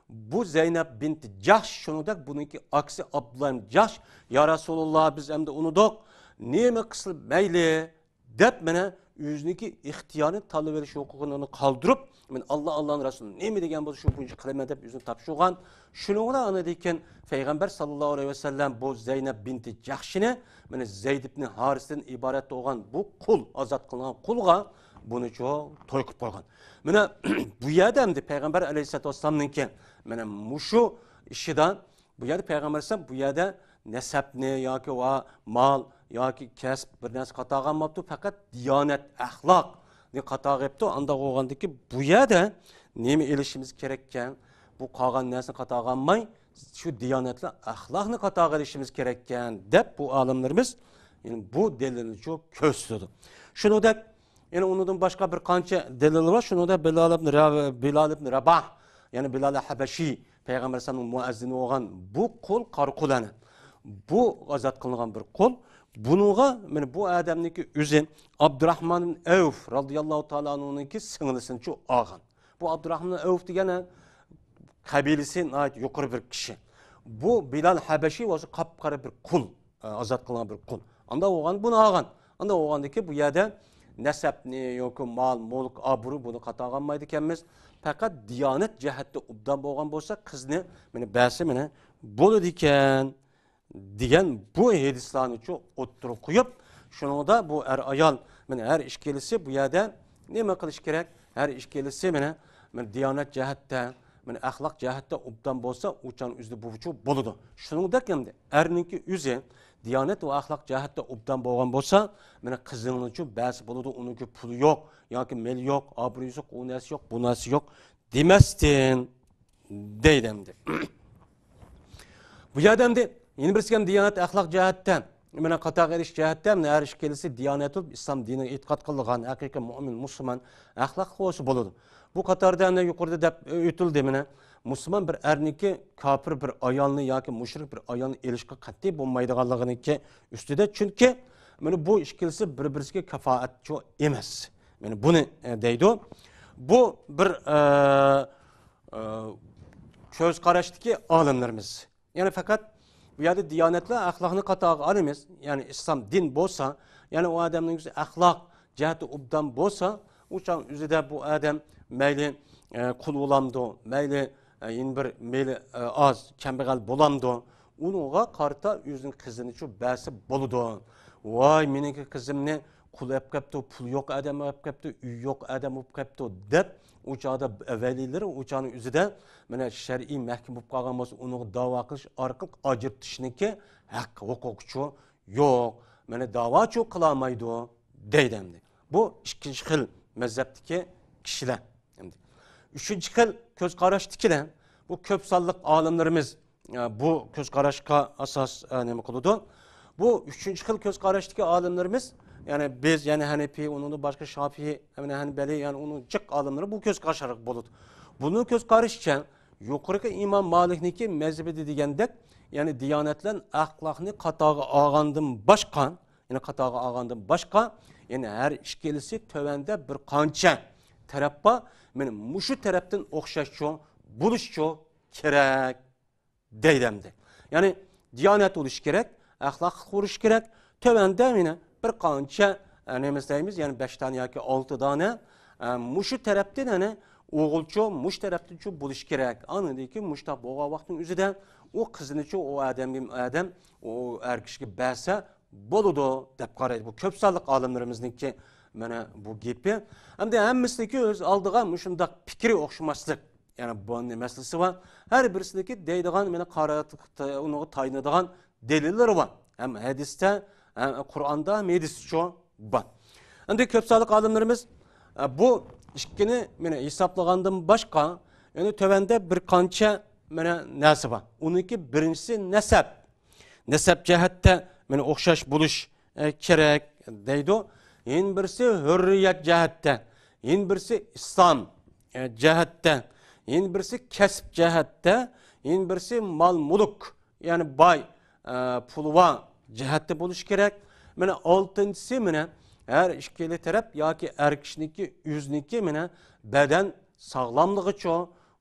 بۇ زەينەپ بىنت جەھش، شۇنىڭدەك بۇنىڭكى ئاكىسى ئابدۇللا ئىبن جەھش، يا رەسۇلاللا، بىز ئەمدى ئۇنىدۇق، نېمە قىلسا مەيلى، دەپ مانا ئۆزىنىڭكى ئىختىيارىنى تاللىۋېلىش ھوقۇقىنى قالدۇرۇپ، مانا ئاللا، ئاللانىڭ رەسۇلى نېمە دېگەن بولسا شۇ بويىچە قىلىمەن دەپ ئۆزىنى تاپشۇرغان. شۇنىڭ بىلەن ئاندىن كېيىن پەيغەمبەر ساللاللاھۇ ئەلەيھى ۋەسەللەم بۇ زەينەپ بىنتى جەھشنى، مانا زەيد ئىبنى ھارىستىن ئىبارەت بولغان بۇ قۇل، ئازاد قىلىنغان قۇلغا بۇنى چوڭ توي قىلىپ قويغان. مانا بۇ يەردە ئەمدى پەيغەمبەر ئەلەيھىسسالاتۇ ۋەسسالامنىڭكى مانا مۇشۇ ئىشىدا، بۇ يەردە پەيغەمبەر ئەلەيھىسسالام بۇ يەردە نەسەبنى ياكى ۋە مال ياكى كەسىپ بىر نەرسە قاتارغا ئالماپتۇ، پەقەت دىيانەت، ئەخلاقنى قاتارغا ئېلىپتۇ. ئانداق بولغاندىكىن بۇ يەردە نېمە ئېلىشىمىز كېرەككەن؟ بۇ قالغان نەرسىنى قاتارغا ئالماي، شۇ دىيانەتلەر، ئەخلاقنى قاتارغا ئېلىشىمىز كېرەككەن، دەپ بۇ ئالىملىرىمىز، يەنى بۇ دەلىلنى شۇ كۆرسىتىدۇ. شۇنىڭدەك، يەنە ئۇنىڭدىن باشقا بىر قانچە دەلىل بار. شۇنىڭدەك بىلال ئىبن را-، بىلال ئىبن راباھ، يەنى بىلال ھەبەشى، پەيغەمبەر ئەلەيھىسسالامنىڭ مۇئەززىنى بولغان بۇ قۇل، قارا قۇل ئەنە. بۇ ئازاد قىلىنغان بىر قۇل. بۇنىڭغا، مانا بۇ ئادەمنىڭكى ئۆزى ئابدۇراھمان ئىبن ئەۋف رازىياللاھۇ تائالا ئەنھۇنىڭكى سىڭلىسىنى چۇ ئالغان. بۇ ئابدۇراھمان ئەۋف دېگەن، ئە، قەبىلىسى ناھايىتى يۇقىرى بىر كىشى. بۇ بىلال ھەبەشى بولسا قاپقارا بىر قۇل، ئازاد قىلغان بىر قۇل. ئانداق بولغان، بۇنى ئالغان. ئانداق بولغاندىكى بۇ يەردە نەسەبنى ياكى مال، مۈلك، ئابرۇي بۇنى قاتارغا ئالمايدىكەنمىز. پەقەت دىيانەت جەھەتتە ئوبدان بولغان بولسا، قىزنى مېنى بەرسە مېنى بولىدىكەن دېگەن بۇ ھەدىسلەرنىچۇ ئوتتۇرىغا قويۇپ، شۇنىڭدا بۇ ئەر-ئايال، مېنى ھەر ئىككىلىسى بۇ يەردە نېمە قىلىش كېرەك؟ ھەر ئىككىلىسى مېنى، مېنى دىيانەت جەھەتتە، مېنى ئەخلاق جەھەتتە ئوبدان بولسا، ئۇ چاغ ئۆزىدە بۇچۇ بولىدۇ. شۇنىڭدەك ئەمدى ئەرنىڭكى ئۆزى دىيانەت ۋە ئەخلاق جەھەتتە ئوبدان بولغان بولسا، مېنى قىزىڭنىچۇ بەرسە بولىدۇ، ئۇنىڭكى پۇلى يوق، ياكى مېلى يوق، ئابرۇيى يوق، ئۇ نەرسە يوق، بۇ نەرسە يوق دېمەستىن، دەيدۇ ئەمدى. بۇ يەردە ئەمدى يەنە بىرسى دىيانەت ئەخلاق جەھەتتە، مانا قاتارغا ئېلىش جەھەتتە، مانا ھەر ئىككىلىسى دىيانەت بولۇپ، ئىسلام دىنىغا ئېتىقاد قىلىدىغان ھەقىقىي مۆمىن، مۇسۇلمان، ئەخلاقلىق بولسا بولىدۇ. بۇ قاتاردا ئەنە يۇقىرىدا دەپ ئۆتۈلدى، مانا مۇسۇلمان بىر ئەرنىكى كاپىر بىر ئايالنى ياكى مۇشرىك بىر ئايالنى ئېلىشقا قەتئىي بولمايدىغانلىقىنىڭكى ئۈستىدە، چۈنكى مانا بۇ ئىككىلىسى بىر-بىرسىگە كاپائەتچۇ ئەمەس. مانا بۇنى، ئە، دەيدۇ. بۇ بىر، ئە، ئە، كۆز قاراشتىكى ئالىملىرىمىز. يەنى پەقەت بۇ يەردە دىيانەتلەر ئەخلاقنى قاتارغا ئالىمىز. يەنى ئىسلام دىن بولسا، يەنى ئۇ ئادەمنىڭ ئۆزى ئەخلاق جەھەتتە ئوبدان بولسا، ئۇ چاغ ئۆزىدە بۇ ئادەم مەيلى، ئە، قۇل بولامدۇ، مەيلى، ئە، يەنە بىر مەيلى، ئە، ئاز، كەمبەغەل بولامدۇ، ئۇنىڭغا قارىتا ئۆزىنىڭ قىزىنىچۇ بەرسە بولىدۇ. ۋاي، مېنىڭكى قىزىمنى قۇل ئەپ كەپتۇ، پۇل يوق ئادەم ئەپ كەپتۇ، ئۆي يوق ئادەم بولۇپ كەپتۇ، دەپ ئۇ چاغدا ۋەلىلىرى ئۇ چاغنىڭ ئۆزىدە مانا شەرئىي مەھكۇم بولۇپ قالغان بولسا، ئۇنىڭغا داۋا قىلىش ئارقىلىق ئاجرىتىشنىكى ھەق ھوقۇقىچۇ يوق. مانا داۋاچۇ قىلالمايدۇ دەيدۇ ئەمدى. بۇ ئىككىنچى خىل مەزھەپتىكى كىشىلەر. ئەمدى ئۈچىنچى خىل كۆز قاراشتىكىلەر، بۇ كۆپ سانلىق ئالىملىرىمىز ئە، بۇ كۆز قاراشقا ئاساس، ئە، نېمە قىلىدۇ؟ بۇ ئۈچىنچى خىل كۆز قاراشتىكى ئالىملىرىمىز، يەنى بىز، يەنى ھەنىپىي، ئۇنىڭدىن باشقا شافىئىي، يەنى ھەنبەلىي، يەنى ئۇنىڭ جىق ئالىملىرى بۇ كۆز قاراشلىق بولىدۇ. بۇنىڭ كۆز قارىشىچە، يۇقىرىقى ئىمام مالىكنىڭكى مەزھىپىدە دېگەندەك، يەنى دىيانەت بىلەن ئەخلاقنى قاتارغا ئالغاندىن باشقا، يەنى قاتارغا ئالغاندىن باشقا، يەنى ھەر ئىككىلىسى تۆۋەندە بىر قانچە تەرەپ بار. مانا مۇشۇ تەرەپتىن ئوخشاشچۇ، بولۇشچۇ كېرەك. دەيدۇ ئەمدى. يەنى دىيانەت بولۇشى كېرەك، ئەخلاقلىق بولۇشى كېرەك. تۆۋەندە يەنە بىر قانچە، ئە، نېمە دەيمىز، يەنى بەش دانە ياكى ئالتە دانە، ئە، مۇشۇ تەرەپتىن، يەنى ئوغۇلچۇ، مۇشۇ تەرەپتىنچۇ بولۇشى كېرەك. ئاندىن كېيىن مۇشۇنداق بولغان ۋاقىتنىڭ ئۆزىدە ئۇ قىزنىچۇ ئۇ ئادەمگە، ئادەم ئۇ ئەر كىشىگە بەرسە بولىدۇ دەپ قارايدۇ. بۇ كۆپ سانلىق ئالىملىرىمىزنىڭكى مانا بۇ گېپى. ئەمدى ھەممىسىنىڭكى ئۆز ئالدىغا مۇشۇنداق پىكرى ئوخشىماسلىق. يەنە بۇ مەسىلىسى بار. ھەر بىرسىنىڭكى دەيدىغان، مانا قارا-، ئۇنىڭغا تايىنىدىغان دەلىللىرى بار. ھەم ھەدىستە، ھەم قۇرئاندا، ھەم ھەدىستىچۇ بار. ئەمدى كۆپ سانلىق ئالىملىرىمىز، ئە، بۇ ئىككىنى مانا ھېسابلىغاندىن باشقا، يەنە تۆۋەندە بىر قانچە مانا نەرسە بار. ئۇنىڭكى بىرىنچىسى نەسەب. نەسەب جەھەتتە مانا ئوخشاش بولۇش، ئە، كېرەك دەيدۇ. يەنە بىرسى ھۆررىيەت جەھەتتە، يەنە بىرسى ئىسلام، ئە، جەھەتتە، يەنە بىرسى كەسىپ جەھەتتە، يەنە بىرسى مال-مۈلۈك، يەنى باي، ئە، پۇلى بار جەھەتتە بولۇشى كېرەك. مانا ئالتىنچىسى، مانا ھەر ئىككىلا تەرەپ ياكى ئەر كىشىنىڭكى ئۆزىنىڭكى مانا بەدەن ساغلاملىقىچۇ،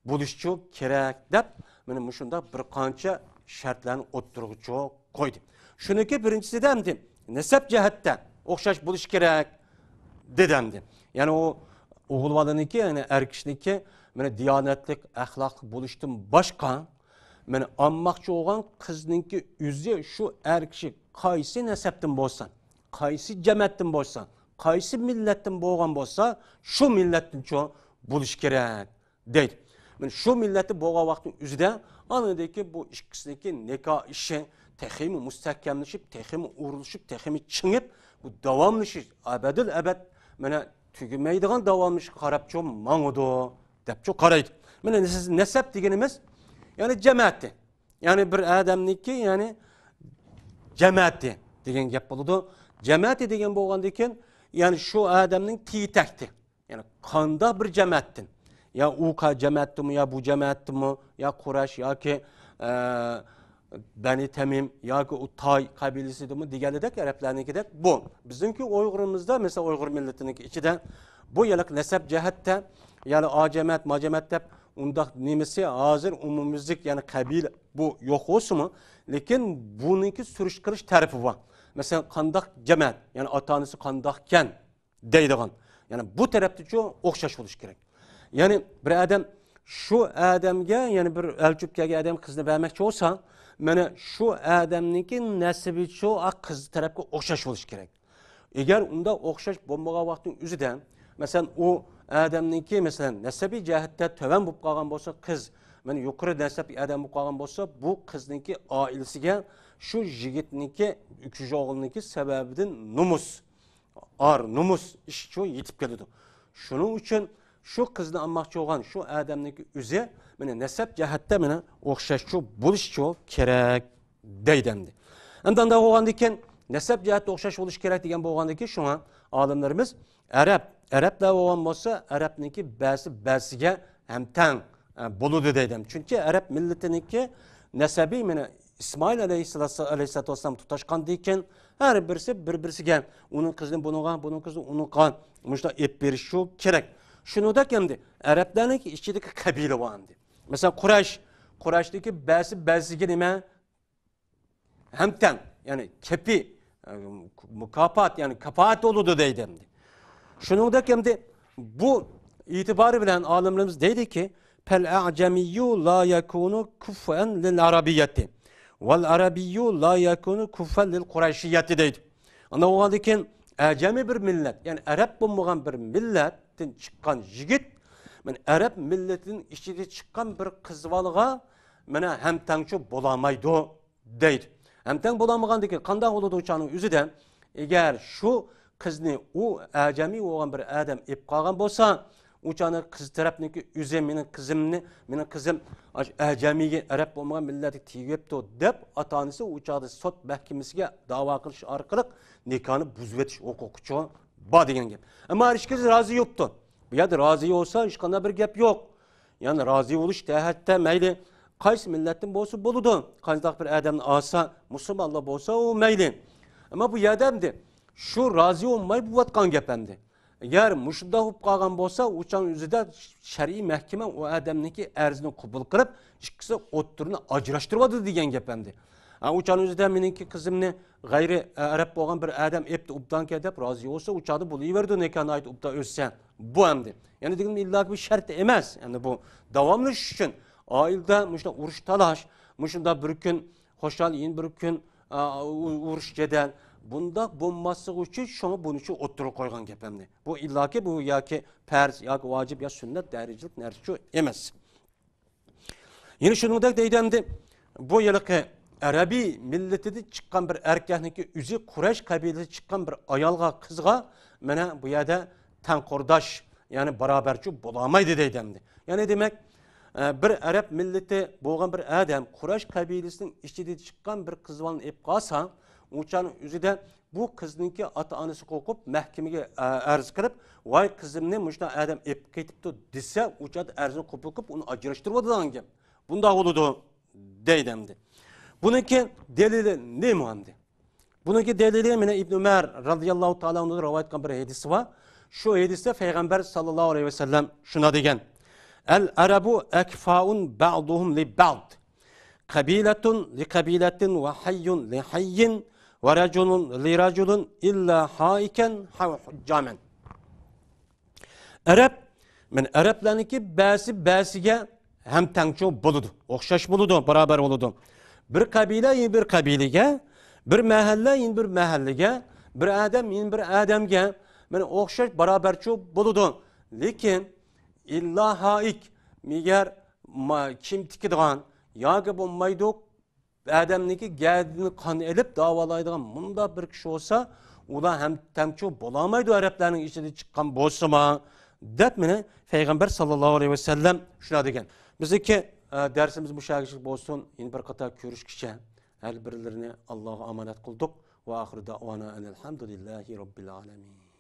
بولۇشىچۇ كېرەك دەپ، مانا مۇشۇنداق بىر قانچە شەرتلەرنى ئوتتۇرىغىچۇ قويدى. شۇنىڭكى بىرىنچىسىدە ئەمدى نەسەب جەھەتتە ئوخشاش بولۇشى كېرەك دېدى ئەمدى. يەنى ئۇ ئوغۇل بالىنىڭكى، يەنى ئەر كىشىنىڭكى مانا دىيانەتلىك، ئەخلاقلىق بولۇشتىن باشقا، مانا ئالماقچى بولغان قىزنىڭكى ئۆزى شۇ ئەر كىشى قايسى نەسەبتىن بولسا، قايسى جەمەتتىن بولسا، قايسى مىللەتتىن بولغان بولسا، شۇ مىللەتتىنچۇ بولۇشى كېرەك دەيدۇ. مانا شۇ مىللەتتە بولغان ۋاقىتنىڭ ئۆزىدە ئاندىن كېيىن بۇ ئىككىسىنىڭكى نىكاھ ئىشى تېخىمۇ مۇستەھكەملىشىپ، تېخىمۇ ئۇرۇلۇشۇپ، تېخىمۇ چىڭىپ، بۇ داۋاملىشىش، ئەبەدىل ئەبەد، مانا تۈگىمەيدىغان داۋاملىشىشقا قاراپچۇ ماڭىدۇ، دەپچۇ قارايدۇ. مانا نەس-، نەسەب دېگىنىمىز، يەنى جەمەتى. يەنى بىر ئادەمنىڭكى، يەنى جەمەتى دېگەن گەپ بولىدۇ. جەمەتى دېگەن بولغاندىن كېيىن، يەنى شۇ ئادەمنىڭ تېگى-تەكتى. يەنى قانداق بىر جەمەتتىن، يا ئۇ قا-، جەمەتتىمۇ، يا بۇ جەمەتتىمۇ، يا قۇرەش ياكى، ئە، بەنى تەمىم ياكى ئۇ تاي قەبىلىسىدىمۇ دېگەنىدەك، ئەرەبلەرنىڭكىدەك بۇ. بىزنىڭكى ئۇيغۇرىمىزدا، مەسىلەن، ئۇيغۇر مىللىتىنىڭكى ئىچىدە بۇ يەرلىك نەسەب جەھەتتە، يەنى ئا جەمەت، ما جەمەت دەپ ئۇنداق نېمىسى ھازىر ئومۇميۈزلۈك، يەنى قەبىلە بۇ يوق بولسىمۇ، لېكىن بۇنىڭكى سۈرۈشتە قىلىش تەرىپى بار. مەسىلەن، قانداق جەمەت، يەنى ئاتا-ئانىسى قانداقكەن دەيدىغان. يەنى بۇ تەرەپتىچۇ ئوخشاش بولۇشى كېرەك. يەنى بىر ئادەم شۇ ئادەمگە، يەنى بىر ئەلچۈپ كەلگەن ئادەم قىزنى بەرمەكچى بولسا، مانا شۇ ئادەمنىڭكى نەسىبىچۇ قىز تەرەپكە ئوخشاش بولۇشى كېرەك. ئەگەر ئۇنداق ئوخشاش بولمىغان ۋاقىتنىڭ ئۆزىدە، مەسىلەن، ئۇ ئادەمنىڭكى، مەسىلەن، نەسەبىي جەھەتتە تۆۋەن بولۇپ قالغان بولسا، قىز، مانا يۇقىرى نەسەبلىك ئادەم بولۇپ قالغان بولسا، بۇ قىزنىڭكى ئائىلىسىگە شۇ يىگىتنىڭكى، ئۈچ ئوغلىنىڭكى سەۋەبىدىن نومۇس، ئار، نومۇس ئىشچۇ يېتىپ كېلىدۇ. شۇنىڭ ئۈچۈن شۇ قىزنى ئالماقچى بولغان شۇ ئادەمنىڭكى ئۆزى، مانا نەسەب جەھەتتە مانا ئوخشاشچۇ بولۇشچۇ كېرەك دەيدۇ ئەمدى. ئەمدى ئانداق بولغاندىكىن، نەسەب جەھەتتە ئوخشاش بولۇشى كېرەك دېگەن بولغاندىكىن، شۇڭا ئالىملىرىمىز ئەرەب، ئەرەبلەر بولغان بولسا، ئەرەبنىڭكى بەسى بەسىگە ھەم تەڭ، ئە، بولىدۇ دەيدۇ. چۈنكى ئەرەب مىللىتىنىڭكى نەسەبى، مانا، ئىسمائىل ئەلەيھىسسالام، ئەلەيھىسسالاتۇ ۋەسسالام تۇتاشقاندىن كېيىن، ھەر بىرسى بىر-بىرسىگە، ئۇنىڭ قىزىنى بۇنىڭغا، بۇنىڭ قىزىنى ئۇنىڭغا، مۇشۇنداق ئېلىپ بېرىشى كېرەك. شۇنىڭدەك ئەمدى ئەرەبلەرنىڭكى ئىچىدىكى قەبىلە بار ئەمدى. مەسىلەن، قۇرەيش، قۇرەيشتىكى بەسى بەسىگە نېمە؟ ھەم تەڭ، يەنى كېپى، ئە، مۇكاپات، يەنى كاپائەت بولىدۇ دەيدۇ ئەمدى. شۇنىڭدەك ئەمدى بۇ ئېتىبارى بىلەن ئالىملىرىمىز دەيدۇكى، فَالْأَعْجَمِيُّ لَا يَكُونُ كُفْوًا لِلْعَرَبِيَّةِ، وَالْعَرَبِيُّ لَا يَكُونُ كُفْوًا لِلْقُرَيْشِيَّةِ دەيدۇ. ئانداق بولغاندىكىن، ئەجەمىي بىر مىللەت، يەنى ئەرەب بولمىغان بىر مىللەتتىن چىققان يىگىت، مانا ئەرەب مىللىتىنىڭ ئىچىدىن چىققان بىر قىز بالىغا، مانا، ھەم تەڭچۇ بولالمايدۇ دەيدۇ. ھەم تەڭ بولالمىغاندىكىن قانداق بولىدۇ ئۇ چاغنىڭ ئۆزىدە؟ ئەگەر شۇ قىزنى ئۇ ئەجەمىي بولغان بىر ئادەم ئېلىپ قالغان بولسا، ئۇ چاغنىڭ قىز تەرەپنىڭكى ئۆزى مېنىڭ قىزىمنى، مېنىڭ قىزىم ئاشۇ ئەجەمىيگە، ئەرەب بولمىغان مىللەتكە تېگىۋېپتۇ دەپ، ئاتا-ئانىسى ئۇ چاغدا سوت مەھكىمىسىگە داۋا قىلىش ئارقىلىق نىكاھنى بۇزۇۋېتىش ھوقۇقىچۇ بار دېگەن گەپ. ئەمما ھەر ئىككىسى رازى بوپتۇ. بۇ يەردە رازى بولسا، ھېچقانداق بىر گەپ يوق. يەنى رازى بولۇش جەھەتتە مەيلى قايسى مىللەتتىن بولسا بولىدۇ. قانداق بىر ئادەمنى ئالسا، مۇسۇلمانلار بولسا، ئۇ مەيلى. ئەمما بۇ يەردە ئەمدى شۇ رازى بولماي بولۇۋاتقان گەپ ئەمدى. ئەگەر مۇشۇنداق بولۇپ قالغان بولسا، ئۇ چاغنىڭ ئۆزىدە شەرئىي مەھكىمە ئۇ ئادەمنىڭكى ئەرزىنى قوبۇل قىلىپ، ئىككىسى ئوتتۇرىنى ئاجراشتۇرۇۋاتىدۇ دېگەن گەپ ئەمدى. ھە، ئۇ چاغنىڭ ئۆزىدە مېنىڭكى قىزىمنى غەيرىي، ئە، ئەرەب بولغان بىر ئادەم ئېپتۇ ئوبدانكەن دەپ رازى بولسا، ئۇ چاغدا بولۇۋېرىدۇ نىكاھ ناھايىتى ئوبدان ئۆتسە. بۇ ئەمدى. يەنى دېگىنىم ئىللاكى بىر شەرت ئەمەس. يەنى بۇ داۋاملىشىش ئۈچۈن ئائىلىدە مۇشۇنداق ئۇرۇش تالاش، مۇشۇنداق بىر كۈن خۇشال، يەنە بىر كۈن، ئا، ئۇ-، ئۇرۇش جېدەل. بۇنداق بولماسلىقى ئۈچۈن شۇڭا بۇنى شۇ ئوتتۇرىغا قويغان گەپ ئەمدى. بۇ ئىللاكى بۇ ياكى پەرز، ياكى ۋاجىپ، يا سۈننەت دەرىجىلىك نەرسىچۇ ئەمەس. يەنە شۇنىڭدەك دەيدۇ ئەمدى، بۇ ھېلىقى ئەرەبىي مىللىتىدىن چىققان بىر ئەركەكنىڭكى ئۆزى قۇرەيش قەبىلىسىدىن چىققان بىر ئايالغا، قىزغا، مانا بۇ يەردە تەڭ قۇرداش، يەنى باراۋەرچۇ بولالمايدۇ دەيدۇ ئەمدى. يەنى دېمەك، ئە، بىر ئەرەب مىللىتى بولغان بىر ئادەم قۇرەيش قەبىلىسىنىڭ ئىچىدىن چىققان بىر قىز بالىنى ئېلىپ قالسا، ئۇ چاغنىڭ ئۆزىدە بۇ قىزنىڭكى ئاتا-ئانىسى قورقۇپ، مەھكىمىگە، ئە، ئەرز قىلىپ، ۋاي، قىزىمنى مۇشۇنداق ئادەم ئېلىپ كېتىپتۇ دېسە، ئۇ چاغدا ئەرزنى قوبۇل قىلىپ، ئۇنى ئاجراشتۇرۇۋاتىدىغان گەپ. بۇنداق بولىدۇ دەيدۇ ئەمدى. بۇنىڭكى دەلىلى نېمە ئەمدى؟ بۇنىڭكى دەلىلى مانا ئىبن ئۆمەر رازىياللاھۇ تائالا ئەنھۇدىن رىۋايەت قىلغان بىر ھەدىسى بار. شۇ ھەدىستە پەيغەمبەر ساللاللاھۇ ئەلەيھى ۋەسەللەم شۇنداق دېگەن، العرب أكفاء بعضهم لبعض، قبيلة لقبيلة وحي لحي ورجل لرجل إلا حائكا أو حجاما. ئەرەب، مانا ئەرەبلەرنىڭكى بەسى بەسىگە ھەم تەڭچۇ بولىدۇ، ئوخشاش بولىدۇ، باراۋەر بولىدۇ. بىر قەبىلە يەنە بىر قەبىلىگە، بىر مەھەللە يەنە بىر مەھەللىگە، بىر ئادەم يەنە بىر ئادەمگە، مانا ئوخشاش باراۋەرچۇ بولىدۇ. لېكىن ئىللا ھائىك، مەگەر ما-، كىيىم تىكىدىغان ياكى بولمايدۇ، ئادەمنىڭكى گەدىنى قان ئېلىپ داۋالايدىغان مۇنداق بىر كىشى بولسا، ئۇلار ھەم تەڭچۇ بولالمايدۇ، ئەرەبلەرنىڭ ئىچىدىن چىققان بولسىمۇ، دەپ مانا پەيغەمبەر ساللاللاھۇ ئەلەيھى ۋەسەللەم شۇنداق دېگەن. بىزنىڭكى، ئە، دەرسىمىز مۇشۇ يەرگىچە بولسۇن. يەنە بىر قېتىم كۆرۈشكىچە ھەر بىرلىرىنى ئاللاغا ئامانەت قىلدۇق. ۋە ئاخىرۇ دەئۋانا ئەنىل ھەمدۇلىللاھى رەببىل ئالەمىن.